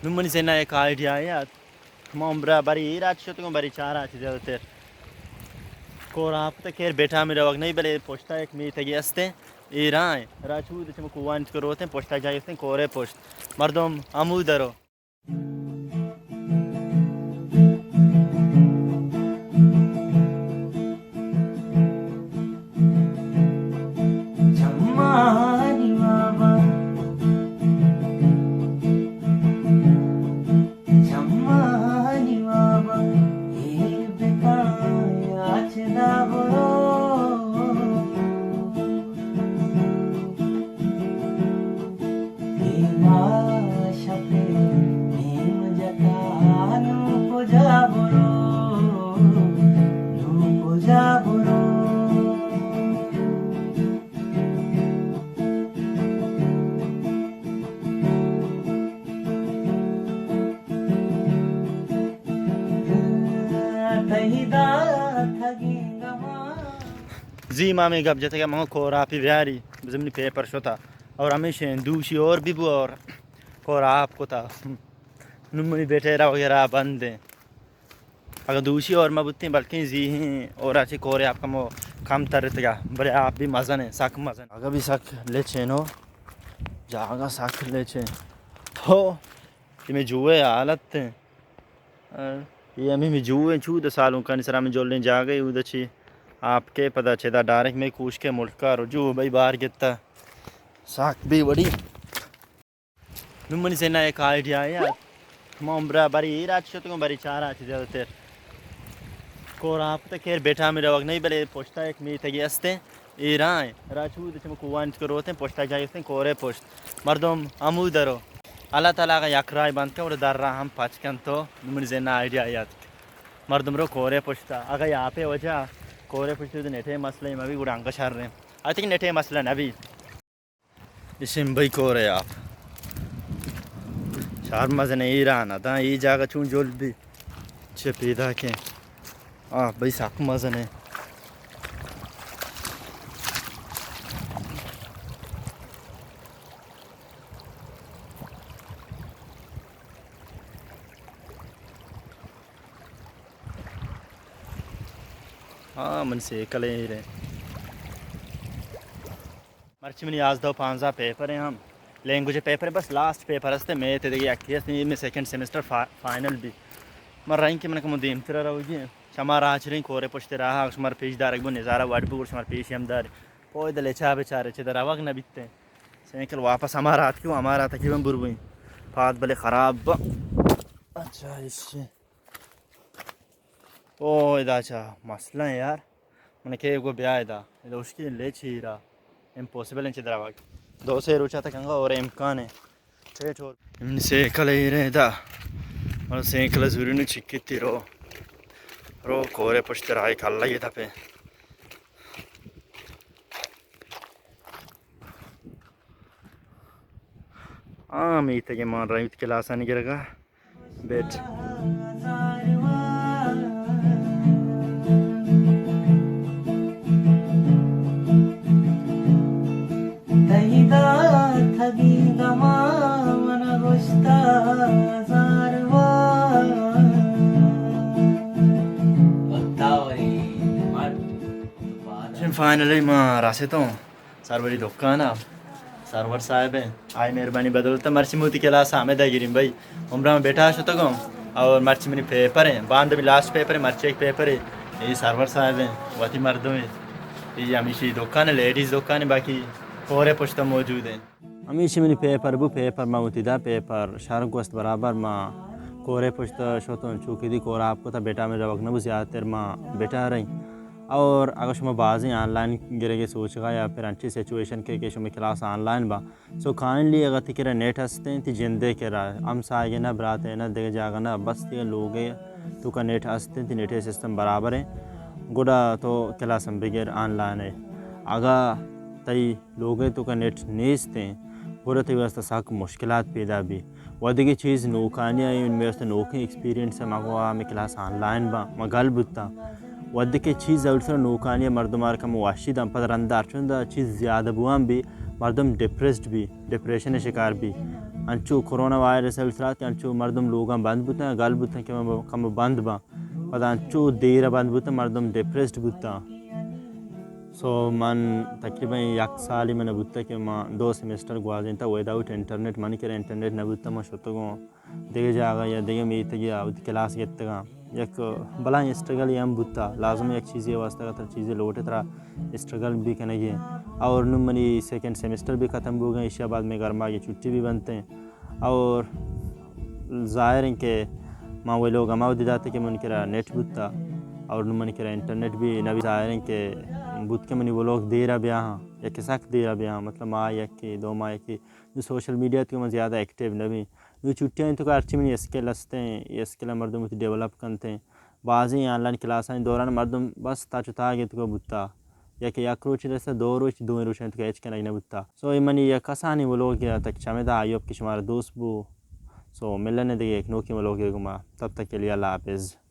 نوں منی ذہن ءَ یک آئیڈیا آیات۔ ما عمرہ بری ایر آچ شتگوں، بری چار آچ زیادہ تر۔ کور آپ تک ایر بیٹا می روگ نہیں، بلے پشتا یک میتگی ہستے۔ ایر آئیں۔ راچود چم کوان چکر روتے، پشتا جائی ہستے، کورے پشت۔ مردم ہمو درو۔ چمانی وابا، چمانی وابا، اے بکایا چدا برو۔ دیما شپے نیم جتا، نوں کجا برو، نوں کجا برو۔ تئی داتگیں گماں۔ زی ما ہمے گپ جتگ ء من کور آپی بیاری، بزاں منی پیپر شتا اور ہمیشہ دوشی اور بھی بو اور کور آپ کتا۔ نوں منی بیٹے را وغیرہ بند ہیں۔ اگر دوشی اور ما بوتیں بلکیں زی ہیں اور اچھی کورے آپ کمو کم تر تگا، بلے آپ بھی مزن ہیں، سک مزن۔ اگر بھی سک لیچے نو، جاگا سک لیچے۔ ہو، یہ میں جوئے حالت ہیں۔ اے ہمے میں جو ہیں، چو دہ سالوں کا نسرا میں جولیں جاگے، اود چی آپ کے پدا چدا ڈائریکٹ میں کوش کے ملک کا رجوع بھائی باہر گتا۔ ساک بھی بڑی۔ نوں منی ذہن ء یک آئیڈیا آیات۔ ما عمرہ بری ایر آچ شتگوں، بری چار آچ زیادہ تر۔ کور آپ تک ایر بیٹا می روگ نہیں، بلے پشتا یک میتگی ہستے۔ ایر آئیں۔ راچود چم کوان چکر روتے، پشتا جائی ہستے، کورے پشت۔ مردم ہمو درو۔ اللہ تعالی اگاں یک راہ بند کن، گڑا در راہ ہم پچ کن تو، نوں منی ذہن ء آئیڈیا آیات۔ مردم رو کورے پشتا۔ اگاں آپے وجہ کورے پشت تو نیٹے مسئلہ مبی، گڑا انگا شر ہیں۔ آئی تک نیٹے مسئلہ نبی۔ اشیم بھئی کورے آپ۔ شار مزن ایران ء داں اے جاگہ چون جل بی۔ چے پیدا کیں۔ آ بھئی سک مزن ہے۔ ہاں، من سیکل ایر ہیں۔ مرچی منی یازدہ و پانزدہ پیپر ہیں ہم۔ لینگویج پیپر بس لاسٹ پیپر ہستے، میں تے دیگه یکی ہستے، میں سیکنڈ سیمسٹر فا-، فائنل بھی۔ من رہی کہ من کمو دیمترا روگی ہیں۔ شما راہ چریں کورے پشت راہ، شما پیش دارگ بو نظارہ وڈ بو، شما پیش ہم دار۔ پوی دلے چا بیچارے چہ در روگ نہ بیتے۔ سائیکل واپس ہما رات کیوں، ہما رات کی من بربوئی۔ پاد بلے خراب با۔ اچھا، اس سے او ادا چا مسئلہ ہے یار۔ من کہ گو بیا ادا۔ ادا اشکی لے چیرا۔ امپوسیبل انچ دراوگ۔ دو سے روچا تک انگا اور امکان ہے۔ ٹھیٹ ہو۔ امنی سیکل ہی رہے دا۔ اور سیکل زوری نو چکی تی رو۔ رو کورے پشت رائی کل لگی تھا پہ۔ آ، میتگ ء مان رہی کلاسانی گرگا بیٹ۔ تئی داتگیں گماں من گوشتا ہزار وار۔ بختاوریں مرد۔ فائنلی ما رسیتوں۔ سروری دکان ء سرور صاحب ء آئی مہربانی بدولت ء مرچی موتی کلاس ء ہمے دگریں بھائی۔ عمرہ میں بیٹا شتگوں اور مرچی منی پیپر ہیں، باند بھی لاسٹ پیپر ہے، مرچی ایک پیپر ہے۔ یہ سرور صاحب ہیں، وتی مردم ہیں۔ یہ ہمیشی دکان ہے، لیڈیز دکان ہے، باقی کورے پشت موجود ہیں۔ ہمیشی منی پیپر بو، پیپر ما وتی دا، پیپر شر گوست برابر ما کورے پشت شتوں، چوکی دی کور آپ کو تا بیٹا میں روک نبو زیادہ تر ما بیٹا رہی۔ اور اگر شما بازیں آن لائن گرگے سوچگا یا پھر انچی سچویشن کے کہ شما کلاس آن لائن با، سو کائنڈلی اگر تی کرا نیٹ ہستیں، تی جندے کرا، ہمساہگے نہ، براتے نہ، دگہ جاگہ نہ، بس تی لوگے تو کا نیٹ ہستیں، تی نیٹے سسٹم برابر ہیں، گڈا تو کلاس ہم بگر آن لائن ہے۔ اگا تئی لوگے تو کا نیٹ نیستیں، گڈا تئی واسطہ سک مشکلات پیدا بی۔ و دگہ چیز نوکانی آئی، من واسطہ نوکیں ایکسپیرینس ہے، ما گو ہمیں کلاس آن لائن با، ما گل بوتا۔ و دگہ چیز اول سر نوکانی مردم آر کم واشی دم پد رندار چون دا چیز زیادہ بوان بی، مردم ڈپریسڈ بی، ڈپریشن شکار بی۔ انچو کرونا وائرس ءِ سرا کہ انچو مردم لوگاں بند بوتاں، گل بوتاں کہ من کم بند باں۔ پدا انچو دیر بند بوتاں، مردم ڈپریسڈ بوتاں۔ سو من تقریباً یک سالے من بوتہ کہ من دو سمسٹر گوازینتہ وداؤٹ انٹرنیٹ، من کرا انٹرنیٹ نہ بوتہ، من شتگوں دگہ جاگہ یا دگہ میتگے ءَ وتی کلاس گپتگاں۔ یک بلاہیں اسٹرگلے ہم بوتہ، لازم یک چیزے واسطہ اگر ترا چیزے لوٹے ترا اسٹرگل بھی کنگی۔ اور نوں منی سیکنڈ سمسٹر بھی ختم بوگا، ایشی ءَ بعد مئے گرماگی چھٹی بھی بنتیں۔ اور ظاہر ایں کہ ما ویلوگ ہما وھدی داتے کہ من کرا نیٹ بوتا اور نوں من کرا انٹرنیٹ بھی نہ بی۔ ظاہر ایں کہ بوت کہ منی ویلوگ دیرا بیاہاں، یکے سک دیرا بیاہاں، مطلب ماہ یکے، دو ماہ یکے۔ نوں سوشل میڈیا تو من زیادہ ایکٹیو نہ بی۔ نوں چھٹیاں تو ہرچی منی اسکل ہستیں، اے اسکل مردم وتی ڈیولپ کنتیں۔ بازیں آن لائن کلاسانی دوران مردم بس تاچ و تاگ اتکو بوتا۔ یکے یک روچے رستا، دو روچ، دوئیں روچ اتکو ہچ کنگ نہ بوتا۔ سو اے منی یک کسانیں ویلوگ ات کہ چمدا، آئی ہوپ کہ شمارا دوست بو۔ سو ملنے دگہ یک نوکیں ویلوگے گوما۔ تب تک کے لیے اللہ حافظ۔